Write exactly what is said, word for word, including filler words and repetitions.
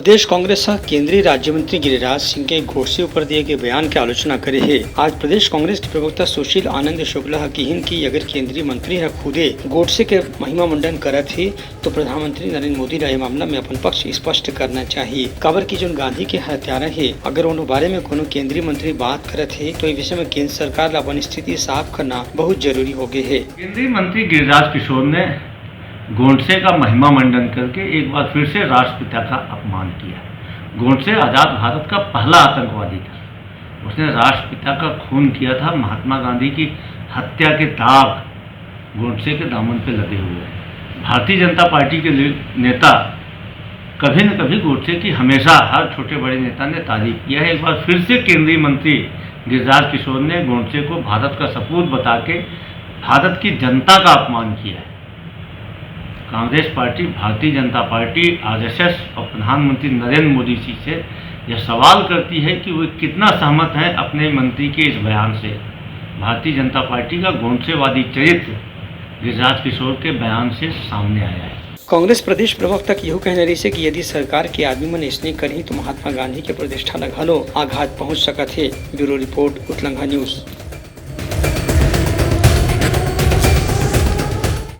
प्रदेश कांग्रेस ह केंद्रीय राज्य मंत्री गिरिराज सिंह के गोडसे ऊपर दिए गए बयान के आलोचना करे हे। आज प्रदेश कांग्रेस के प्रवक्ता सुशील आनंद शुक्ला ह किहिन कि अगर केंद्रीय मंत्री ह खुदे गोडसे के महिमा मंडन करत हे, तो प्रधानमंत्री नरेंद्र मोदी ला ये मामला में अपन पक्ष स्पष्ट करना चाहिए, काबर कि जोन गांधी के हत्यारा हे, अगर ओनो बारे में कोनो केंद्रीय मंत्री बात करत हे, तो ये विषय में केंद्र सरकार ला अपन स्थिति साफ करना बहुत जरूरी हो गए हे। केंद्रीय मंत्री गिरिराज किशोर ने गोडसे का महिमा मंडन करके एक बार फिर से राष्ट्रपिता का अपमान किया। गोडसे आजाद भारत का पहला आतंकवादी था। उसने राष्ट्रपिता का खून किया था। महात्मा गांधी की हत्या के दाग गोडसे के दामन पे लगे हुए हैं। भारतीय जनता पार्टी के ले-, नेता कभी न कभी गोडसे की हमेशा हर छोटे बड़े नेता ने तारीफ किया है। एक बार फिर से केंद्रीय मंत्री गिरिराज किशोर ने गोडसे को भारत का सपूत बता के भारत की जनता का अपमान किया है। Congress party, Bharatiya Janata party, RSS और प्रधानमंत्री नरेंद्र मोदी जी से यह सवाल करती है कि वे कितना सहमत हैं अपने मंत्री के इस बयान से। भारतीय जनता पार्टी का गोडसेवादी चरित्र गिरिराज किशोर के बयान से सामने आया है। कांग्रेस प्रदेश प्रवक्ता के यहू कहना रहिसे कि यदि सरकार के आदमी मन अइसने करही, तो महात्मा गांधी के प्रतिष्ठा ल घलो आघात पहुंच सकत हे। Bureau report, Utlangha news.